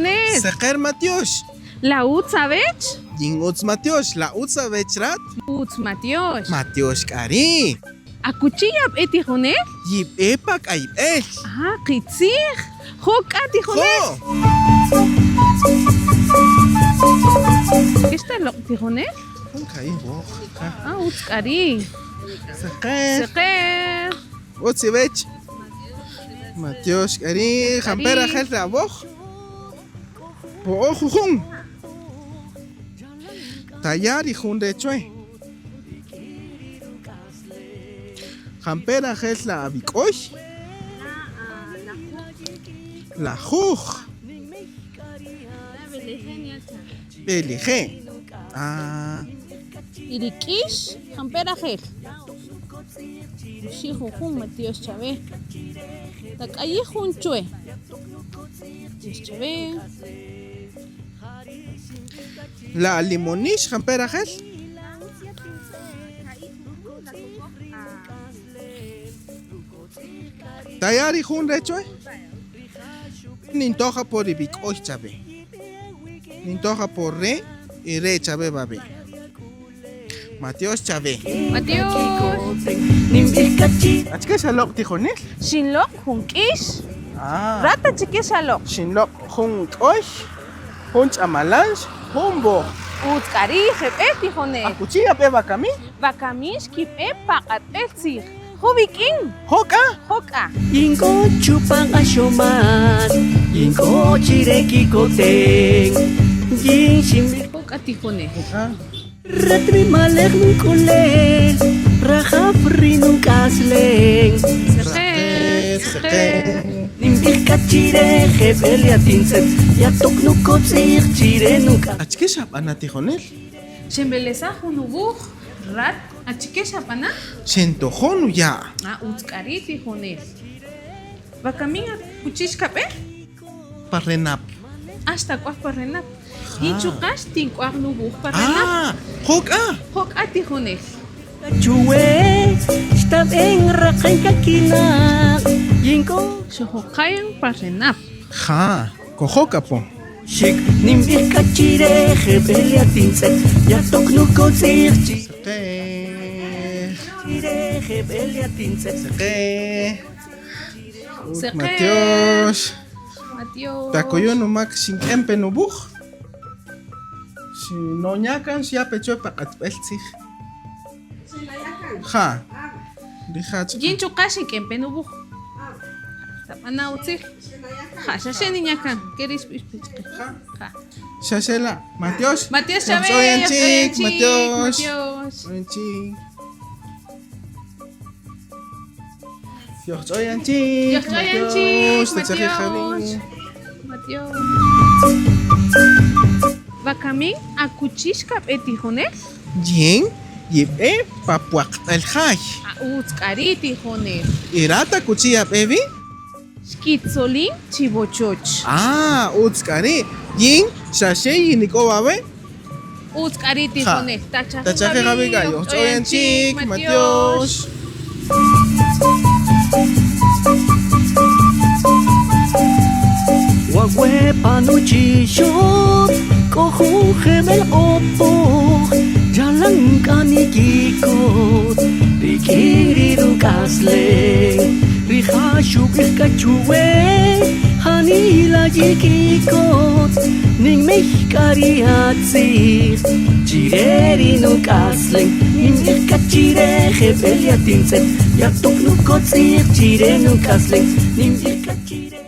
tijonel. Seqer matyox. La utz awech? Yin utz matyox. La utz awech rat? Utz matyox. Matyox k'a ri'. Akuchi yab'e tijonel? Yib'e pa k'ayb'el. Ah, qitzij. Jo' k'a tijonel. Jo'. Kix ta loq' tijonel? Jun ka'i' woj. Ah, utz k'a ri'. Seqer. Seqer. Utz iwech. Matyox k'a ri'. Jampe' rajel ri awoj? Po'o jujun. Taya' ri jun re' chwe. Jampe' rajel la awik'oy? Lajuj. B'eleje'. Ah. Y ri k'ix, jampe' rajel? Oxi' jujun, matyox chawe. Tak'ayij jun chwe. Matyox chawe. La limonix, jampe' rajel? Taya' ri jun re' chwe. Nintoja por ri b'ik'oy chawe. Nintoja por re' y re' chawe wawe'. Matyox chawe. Matyox. Achike xaloq' tijonel? Xinloq' jun k'ix. Ah. Rat achike xaloq'? Xinloq' jun k'oy, jun ch'amalanx, jun boj. Utz k'a ri' jeb'ël tijonel. Akuchi yab'e wakami? Wakami xkib'e pa q'atb'el tzij. Jo' wik'in. Jo' k'a. Jo' k'a. Yin k'o chupan q'axomal, yin k'o chi re kikoten, yin xinb'ij. Jo' k'a tijonel. Rat ri malej nuk'ulel, rajaw ri nuk'aslen. Seqer, seqer. Ninb'ij k'a chi re jeb'ël yatintz'ët, yatok nukotz'i'j chi re nuk'aslen. Achike xab'ana tijonel? Xenb'elesaj jun nuwuj, rat achike xab'ana? Xentojo nuya'. Ah, utz k'a ri' tijonel. Wakami akuchi xkab'e? Pa Renap. Ah, xtak'waj pa Renap. Yin chuqa' xtink'waj nuwuj pa Renap. Ah, jo' k'a. Jo' k'a tijonel. Chuwe xtab'en raqän kakinaq, yin k'o. Xojoqayan pa Renap. Ja, kojok apo. Xik ninb'ij k'a chi re jeb'ël yatintz'ët, yatok nukotz'i'j chi. Seqer. Chi re jeb'ël yatintz'ët. Seqer. Seqer. Matyox. Matyox. Takoyo' numak xink'en pe nuwuj. Xinonya' kan xya' pe chwe pa q'atb'äl tzij. Ja. Rija' chuqa'. Yin chuqa' xink'en pe nuwuj. Tab'ana' utzil. Ja, xa xe ninya' kan. Ke ri' xb'ix pe chqe. Ja. Ja. Xa xe la'. Matyox. Matyox chawe. Yojch'oyan chik. Matyox. Matyox. Yojch'oyan chik. Yojch'oyan chik. Yojch'oyan chik. Matyox. Tachajij Matyox. jab'in. Matyox. Wakami akuchi xkab'e tijonel? Yin yib'e pa pwaqb'äl jay. Ah, utz k'a ri' tijonel. Y rat akuchi yab'e wi? Xkitzolin chi wochoch. Ah, utz k'a ri'. Yin xa xe yinik'o wawe'. Utz k'a ri' tijonel. Tachajij Tachajij awi' k'a yojch'oyan chik. Matyox. Wawe' pa nuchixot k'o jun jeb'ël q'opoj, yalan k'a nikikot rik'in ri ruk'aslen. Rija' xub'ij k'a chuwe, janila yikikot, ninmej k'a ri atzij chi re ri nuk'aslen. Ninb'ij k'a chi re jeb'ël yatintz'ët, yatok nukotz'i'j chi re nuk'aslen. Ninb'ij k'a chi re.